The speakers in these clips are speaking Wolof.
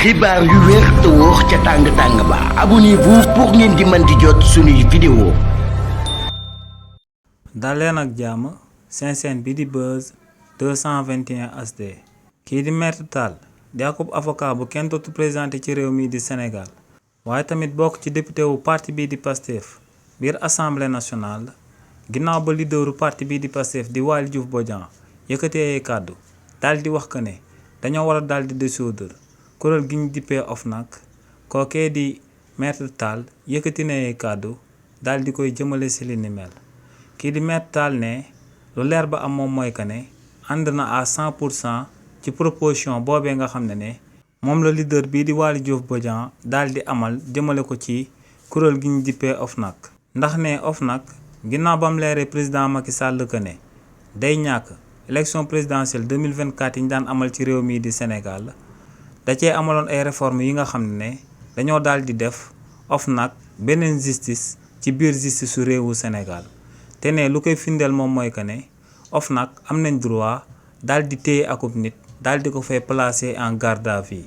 xibaar yu wér te wóor ca tàng-tàng ba abonnez-vous pour ngeen di mën di jot suñuy vidéo. daleen ak jàmm seen chaîne bi di Buzz 221 HD. kii di Maître Tall di akub avocat bu kenn dootu présenté ci réew mi di Sénégal waaye tamit bokk ci député wu parti bii di Pastef biir assemblée nationale ginnaaw ba leaderu parti bii di Pastef di Waly Diouf Bodiang yëkkatee ay kàddu daal di wax que ne dañoo war a daal di dissoudre kuréel gi ñu dippee OFNAC kookee di Maître Tall yëkkati na ay kàddu daal di koy jëmale si li ni mel. kii di Maître Tall ne lu leer ba am moom mooy que ne ànd na à 100% ci proposition boobee nga xam ne moom la leader bii di Waly Diouf Bodiang daal di amal jëmale ko ci kuréel gi ñu dippee OFNAC. ndax ne OFNAC ginnaaw ba mu leeree président Macky Sall que ne day ñàkk élection présidentielle 2024 yi ñu daan amal ci réew mii di Sénégal da cee amaloon ay réformes yi nga xam ne dañoo daal di def OFNAC beneen justice ci biir justice su réewu Sénégal. te ne lu koy firndeel moom mooy que ne OFNAC am nañ droit daal di téye akub nit daal di ko fay placer en garde à vue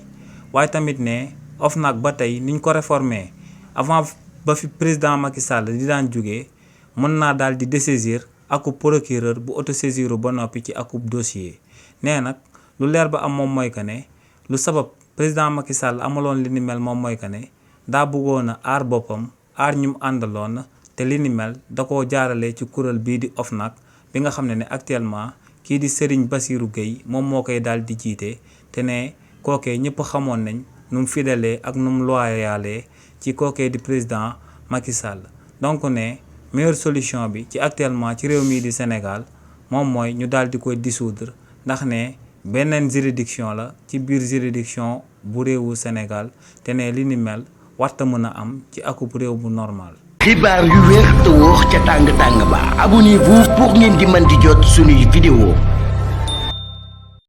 waaye tamit ne OFNAC ba tey niñ ko réformer avant ba fi président Macky Sall di daan jógee mën naa daal di dessaisir akub procureur bu autosaisiru ba noppi ci akub dossier. nee nag lu leer ba am moom mooy que ne lu sabab président Macky Sall amaloon li ni mel moom mooy que ne daa bëggoon a aar boppam aar ñu mu àndaloon. te li ni mel da koo jaarale ci kuréel bii di OFNAC bi nga xam ne actuellement kii di Serigne Bassirou Gueye moom moo koy daal di jiite te ne kookee ñëpp xamoon nañ nu mu fidèle ak nu mu loyalee ci kookee di président Macky Sall. donc ne meilleure solution bi ci actuellement ci réew mii di Sénégal moom mooy ñu daal di koy dissoudre ndax ne beneen juridiction la ci biir juridiction bu réewu Sénégal te ne li ni mel warta mën a am ci akub réew bu normal. xibaar yu wér te wóor ca tàng-tàng ba abonnez-vous pour ngeen di mën di jot suñuy vidéo.